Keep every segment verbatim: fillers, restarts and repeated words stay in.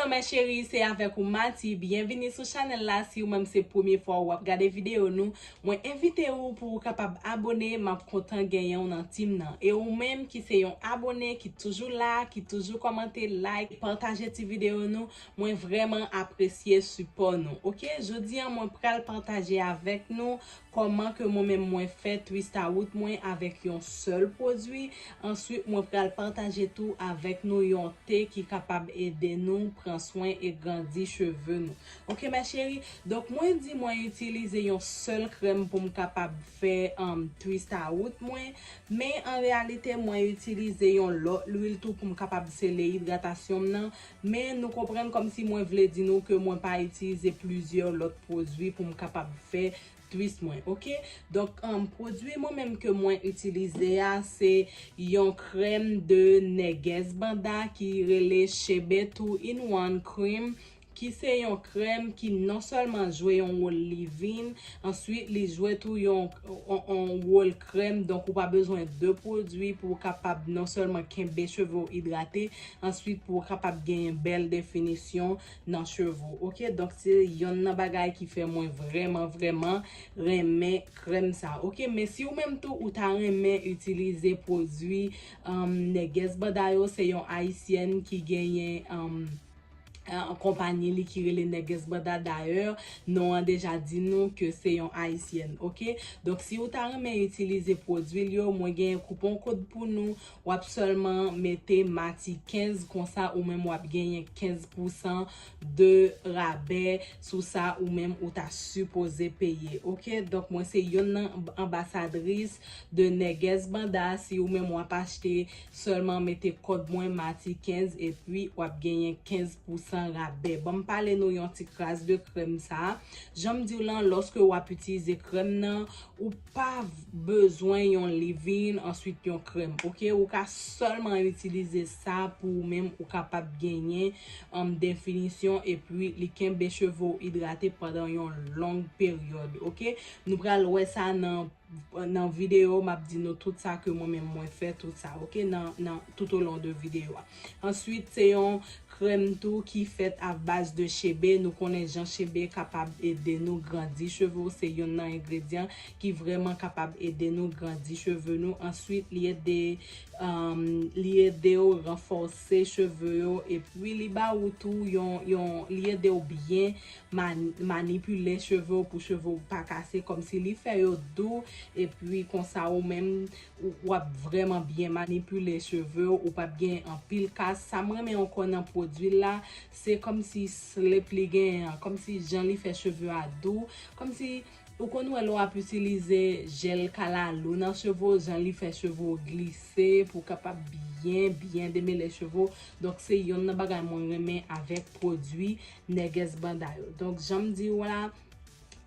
Mes chéries, se avèk ou Mati. Byenvini sou chanèl la. Si ou menm se premye fwa ou ap gade videyo nou, mwen envite ou pou ou kapab abone. M ap kontan genyen w nan team nan. E ou menm ki se yon abone, ki toujou la, ki toujou kòmante, like, pataje ti videyo nou, mwen vrèman apresye sipò nou. Oke, jodi a mwen pral pataje avèk nou kòman ke mwen menm mwen fè twist out mwen avèk yon sèl pwodui. Answit, mwen pral pataje tou avèk nou yon te ki kapab ede nou pran swen e grandi cheve nou. Oke, mes chéries? Donk, mwen di mwen itilize yon sèl krèm pou m kapab fè, um, twist out mwen. Men, an reyalite, mwen itilize yon lòt lwil tou pou m kapab sele idratasyon m nan. Men, nou konprann kòmsi mwen vle di nou ke mwen pa itilize plizyè lòt pwodui pou m kapab fè twist mwen, oke? Donk, um, pwodui mwen menm ke mwen itilize a, se yon krèm de Nègès Banda ki rele Shebe two in one Cream, ki se yon krèm ki non sèlman jwe yon wòl leave-in, answit li jwe tou yon, yon, yon wòl krèm. Donk, ou pa bezwen de pwodui pou w kapab non sèlman kenbe cheve w idrate, answit pou w kapab genyen bèl definisyon nan cheve w, oke? Donk, se yonn nan bagay ki fè mwen vrèman, vrèman renmen krèm sa, oke? Men si ou menm tou, ou ta renmen itilize pwodui, um, Nègès Banda yo, se yon ayisyèn ki genyen, um, uh, konpayi li ki rele Nègès Banda. Dayè, non an deja di nou ke se yon ayisyèn, oke? Donk, si ou ta renmen itilize pwodui l yo, mwen genyen koupon kòd pou nou. W ap sèlman mete Mati kenz, konsa ou menm w ap genyen kenz pousan de rabè sou sa ou menm ou ta sipoze peye, oke? Donk, mwen se yonn nan anbasadris de Nègès Banda. Si ou menm w ap achte, sèlman mete kòd mwen Mati kenz, epi w ap genyen kenz pousan rabè. Ban m pale nou yon ti kras de krèm sa. Jan m di w lan, lòske w ap itilize krèm nan, ou pa bezwen yon leave-in, answit yon krèm, oke? Ou ka sèlman itilize sa pou ou menm ou kapab genyen, um, definisyon, epi li kenbe cheve w idrate pandan yon long peryòd, oke? Nou pral wè sa nan, nan videyo, m ap di nou tout sa ke mwen menm mwen fè, tout sa, oke? Nan, nan, tout au long de videyo a. Answit, se yon krèm tou ki fèt a baz de chebe. Nou konnen jan chebe kapab ede nou grandi cheve w. Se yonn nan engredyan ki vrèman kapab ede nou grandi cheve nou. Answit, li ede, um, li ede w ranfòse cheve yo. Epi, li ba ou tou yon, yon, li ede w byen mani-, manipile cheve w pou cheve w pa kase. Kòmsi li fè yo dou. Epi, konsa, ou menm, ou, w ap vrèman byen manipile cheve w, ou p ap gen anpil kas. Sa m renmen ankò nan pwodui la, se kòmsi slip li genyen an, kòmsi jan li fè cheve a dou, kòmsi ou konn wè lè w ap itilize jèl kalalou nan cheve w, jan li fè cheve w glise pou w kapab byen, byen demele cheve w. Donk, se yonn nan bagay mwen renmen avèk pwodui Nègès Banda yo. Donk, jan m di w la,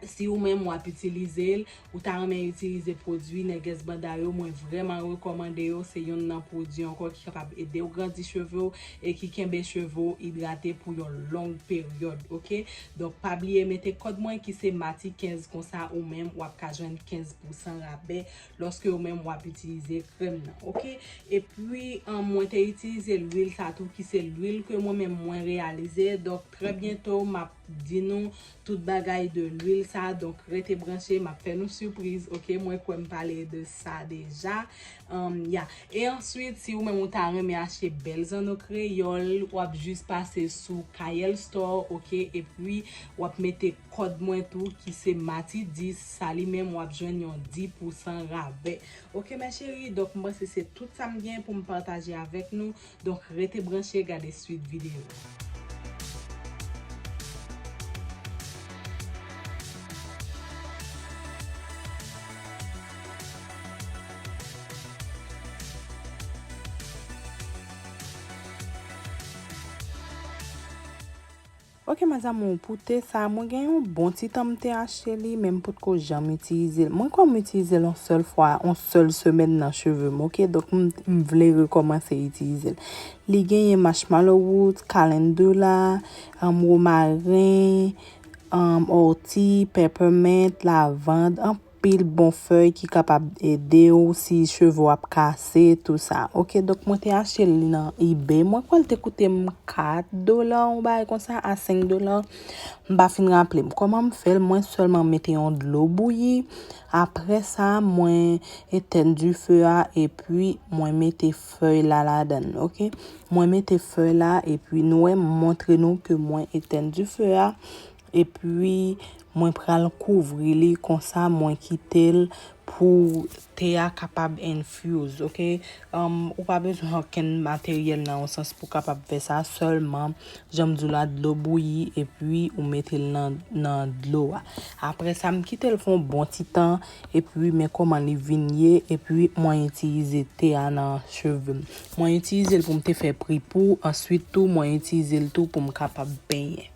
si ou menm w ap itilize l, ou ta renmen itilize pwodui Nègès Banda yo, mwen vrèman rekòmande yo. Se yonn nan pwodui ankò ki kapab ede w grandi cheve w e ki kenbe cheve w idrate pou yon long peryòd, oke? Donk, pa bliye mete kòd mwen ki se Mati kenz, konsa ou menm w ap ka jwenn kenz pousan rabè lòske ou menm w ap itilize krèm nan, oke? Epi, an, mwen te itilize lwil sa tou, ki se lwil ke mwen menm mwen reyalize. Donk, trè byento, m ap di nou tout bagay de lwil sa. Donk, rete branche, m ap fè nou sipriz, oke? Mwen kwè m pale de sa deja. Um, ya. E answit, si ou menm ou ta renmen achte bèl zanno kreyòl, w ap jis pase sou Kayel Store, oke? Epi, w ap mete kòd mwen tou, ki se Mati dis. Sa li menm, w ap jwenn yon dis pousan rabè. Oke, mes chéries, donk, m panse se tout sa m gen pou m pataje avèk nou. Donk, rete branche, gade swit videyo. Oke, mes amours, pou te sa, mwen gen yon bon ti tan m te achte li, men m potko janm itilize l. Mwen kwè m itilize l yon sèl fwa, yon sèl semèn nan cheve m, oke? Donk, m, m vle rekòmanse itilize l. Li genyen marshmallow root, calendula, um, romaren, um, orti, peppermint, lavand, an pil bon fèy ki kapab ede w si cheve w ap kase, tou sa. Oke, donk mwen te achte li nan eBay. Mwen kwè l te koute m kat dola, yon bagay konsa, a senk dola. M pa fin raple m. Kòman m fè l? Mwen sèlman mete yon dlo bouyi. Apre sa, mwen etèn dife a, epi mwen mete fèy la ladann, oke? Mwen mete fèy la, epi nou wè, m montre nou ke mwen etèn dife a, epi mwen pral kouvri li konsa, mwen kite l pou te a kapab infuse, oke? Um, ou pa bezwen okenn materyèl nan yon sans pou kapab fè sa, sèlman, jan m di w la, dlo bouyi, epi ou mete l nan, nan dlo a. Apre sa, m kite l fè yon bon ti tan, epi men kòman li vin ye, epi mwen itilize te a nan cheve m. Mwen itilize l pou m te fè pripou, answit tou, mwen itilize l tou pou m kapab benyen.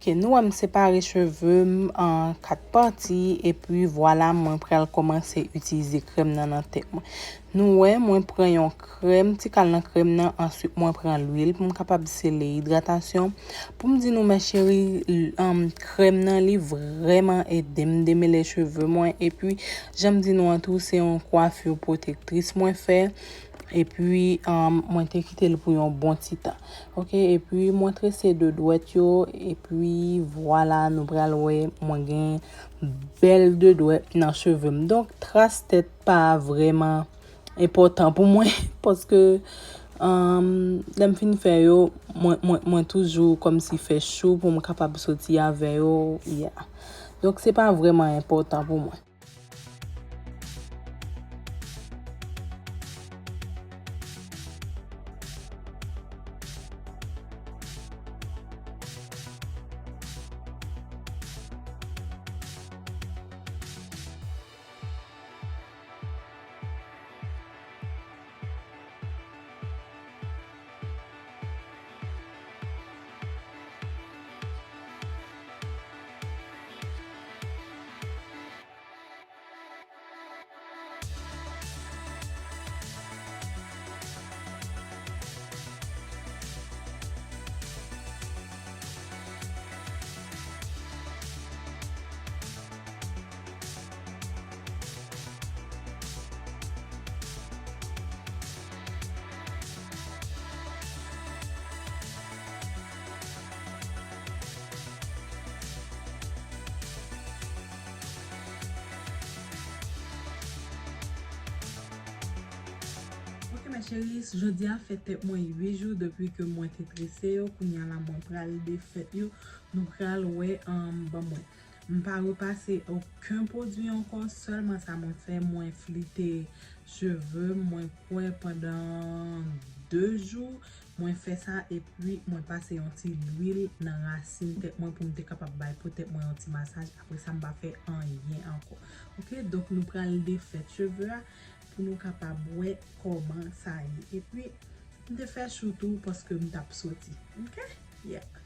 Ok, nou wè m separe cheve m an kat pati, epi vwala, mwen pral kòmanse itilize krèm nan nan tèt mwen. Nou wè, mwen pran yon krèm, ti kal nan krèm nan, answit mwen pran lwil pou m kapab sele idratasyon. Pou m di nou, mè cheri, l-, um, krèm nan, li vrèman ede m demele cheve mwen, epi, jan m di nou an tou, se yon kwafi pwotektris mwen fè. Epi, um, mwen te kite l pou yon bon ti tan. Ok, epi mwen trese de dwèt yo, epi vwala, nou pral wè mwen gen bèl de dwèt nan cheve m. Donk, tras tèt pa vrèman enpòtan pou mwen, paske, um, lè m fin fè yo, mwen, mwen, mwen toujou kòmsi fè chou pou m kapab soti avè yo, yeah. Donk, se pa vrèman enpòtan pou mwen. Ok, mè cheri, jodi a fè tèt mwen uit jou depi ke mwen te trese yo. Kounye a la, mwen pral defèt yo. Nou pral wè, um, ban mwen. M pa repase okenn pwodui ankò, sèlman sa mwen fè, mwen flite cheve m, mwen kwè pandan de jou, mwen fè sa, epi mwen pase yon ti lwil nan rasin tèt mwen pou m te kapab bay po tèt mwen yon ti masaj. Apre sa, m pa fè anyen ankò. Ok, donk nou pral defèt cheve a pou nou kapab wè kòman sa ye. Epi, m te fè chou tou paske m t ap soti. Ok? Yeah.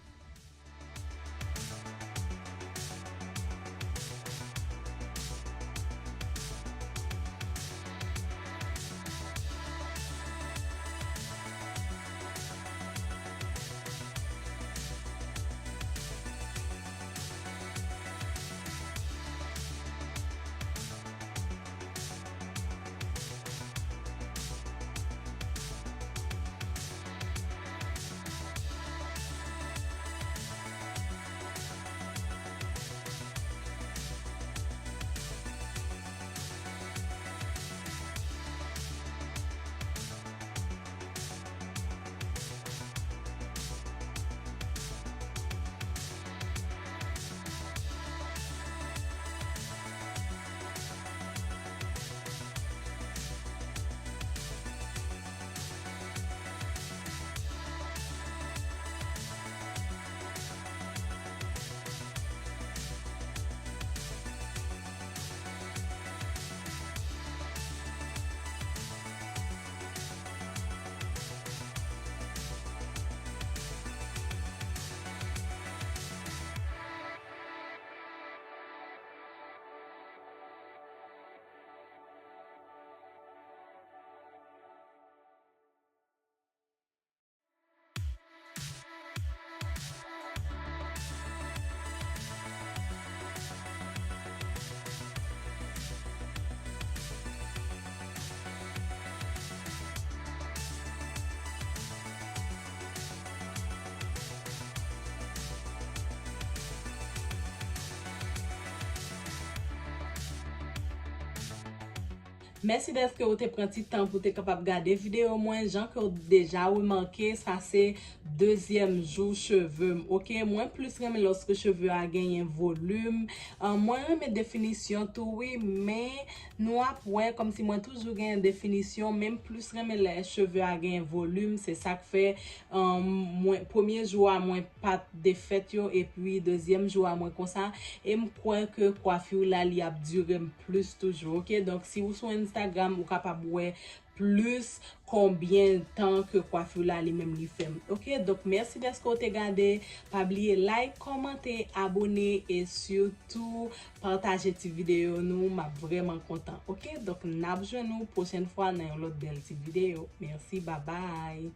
Mèsi dèske ou te pran ti tan pou te kapab gade videyo mwen. Jan ke w deja remake, sa se dezyèm jou cheve m, oke? Mwen plis renmen lòske cheve a genyen volim. An, mwen renmen definisyon tou, wi, men nou ap wè, kòmsi mwen toujou genyen definisyon, men m plis renmen lè cheve a genyen volim. Se sa k fè, an, mwen, premye jou a, mwen pa t defèt yo, epi dezyèm jou a, mwen konsa. E m kwè ke kwafi w la, li ap dire m plis toujou, oke? Donk, si w sou Instagram, ou kapab wè plis konbyen tan ke kwafi w la li menm li fè m. Oke, donk mèsi dèske w te gade. Pa bliye like, kòmante, abone e sitou pataje ti videyo nou. M ap vrèman kontan. Oke, donk n ap jwenn nou pwochèn fwa nan yon lòt bèl ti videyo. Mèsi, babay.